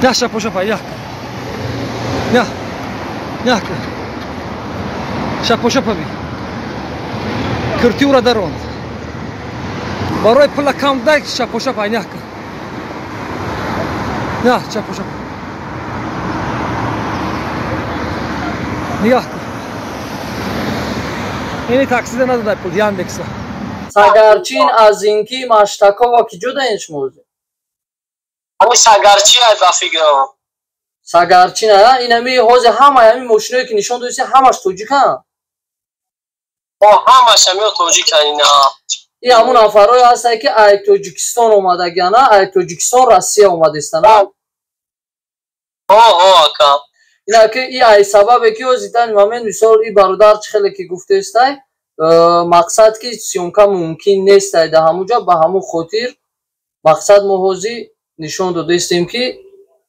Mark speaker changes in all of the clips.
Speaker 1: На шапошапа, я. Я. Я. Шапошапа би. Киртиура даронд. Барои пула кам дай шапошапа, я. Я, шапошапа. Нигоҳ кун. Ини таксида надодай пул, Яндекса.
Speaker 2: Сагарчин аз инки Маштакова ки ҷо даен шумо?
Speaker 3: Ҳами Сагарчин ай ба фикрам.
Speaker 2: Сагарчин а ин ҳами ҳозир ҳамаи ҳами мошиное ки нишон додиси, ҳамаш тоҷикан?
Speaker 3: О, ҳамаш ҳамио тоҷикан ина.
Speaker 2: И ҳамун нафарое ҳастанд, ки ай Тоҷикистон омадагиана, ай Тоҷикистон Россия омадистана?
Speaker 3: О, о, ака.
Speaker 2: Ина ки и ай сабабе ки ҳозир дан момент, мисол, и бародар чӣ хеле ки гуфтестай, мақсад ки съёмка мумкин нестай да ҳамуҷа, ба ҳамун хотир мақсад мо ҳозир нишон додаистем, ки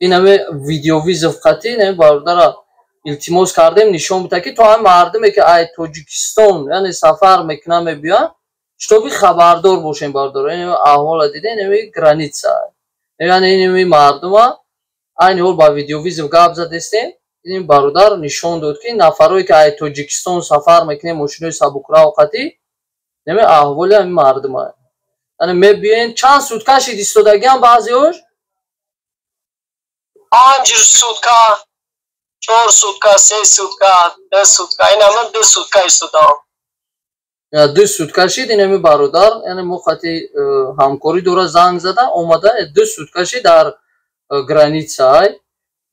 Speaker 2: ин ҳаме видеовызов қатӣ инаме бародара илтимос кардем, нишон бита, ки то ҳами мардуме ки ай Тоҷикистон, яъне, сафар мекунан, мебиёянд, чтобы хабардор бошем. Бародор, ин аҳвола дида, инами граница, яъне инами мардума айни ҳол ба видеовызов гап задестем. Ин бародар нишон дод, ки нафарое ки ай Тоҷикистон сафар мекунем, мошинои сабукрав қатӣ, нами аҳволи ҳами мардума, яъне мебиёен, чанд сутка шид истодагиам баъзеош?
Speaker 3: 5 сутка, 4 сутка, 3 сутка, 2 сутка. Ина ман 2 сутка истодам.
Speaker 2: 2 сутка шид. Инами бародар, яъне мо қати ҳамкорӣ дора, занг зада омада, 2 сутка шид дар граница ай,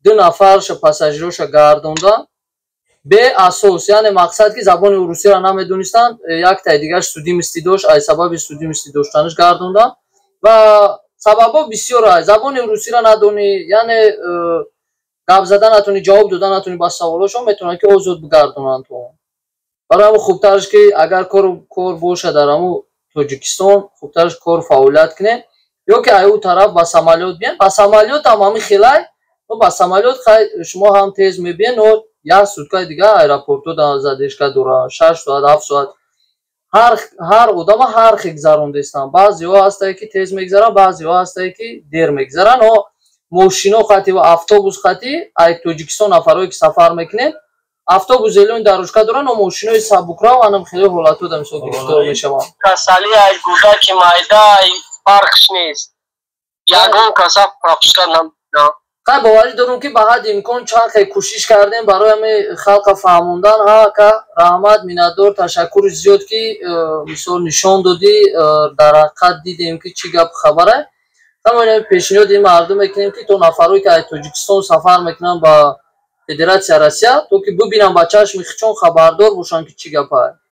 Speaker 2: ду нафарша пассажироша гардонда беасос, яъне мақсад ки забони урусиро намедонистанд, яктай дигаш судимости дошт, ай сабаби судимости доштанаш гардонда. Ва сабабҳо бисёр: ай забони урусиро надонӣ, яъне гап зада натонӣ, ҷавоб дода натонӣ ба саволошон, метавонанд ки озод бигардонанд. То барои ҳамн хубтараш ки агар кор боша дар ҳамун Тоҷикистон, хубтараш кор фаъолият кунед ё ки ай ӯ тараф ба самолёт биен. Ба самолёт ҳам ҳамин хелай, ба самолёт хай шумо ҳам тез мебиен, но як суткаи дига аэропортҳо задержка дора, 6 соат, 7 соат. Ҳар одама ҳар хел гузарондестанд. Баъзеҳо ҳастае ки тез мегузаранд, баъзеҳо ҳастае ки дер мегузаранд. Но мошино қатӣ ва автобус қатӣ ай Тоҷикистон нафарое ки сафар мекунед, автобус зелёный дорожка доранд, но мошинои сабукрав анам хеле ҳолатҳо да мисол гирифтор мешаванд.
Speaker 3: Касали ай, гудаки майда ай, фарқш нест, ягон каса пропуска намедиҳам.
Speaker 2: Хай, боварӣ дорум, ки ба ҳадди имкон чанд хел кӯшиш кардем барои ҳами халқа фаҳмондан. Ҳа, ака, раҳмат, миннатдор, ташаккури зиёд, ки мисол нишон додӣ, дар ҳақиқат дидем, ки чӣ гап хабара. Ҳамон пешниҳоди мардум мекунем, ки то нафарое ки аз Тоҷикистон сафар мекунанд ба Федератсия Россия, то ки бибинанд ба чашми хичон, хабардор бошанд, ки чӣ гапа.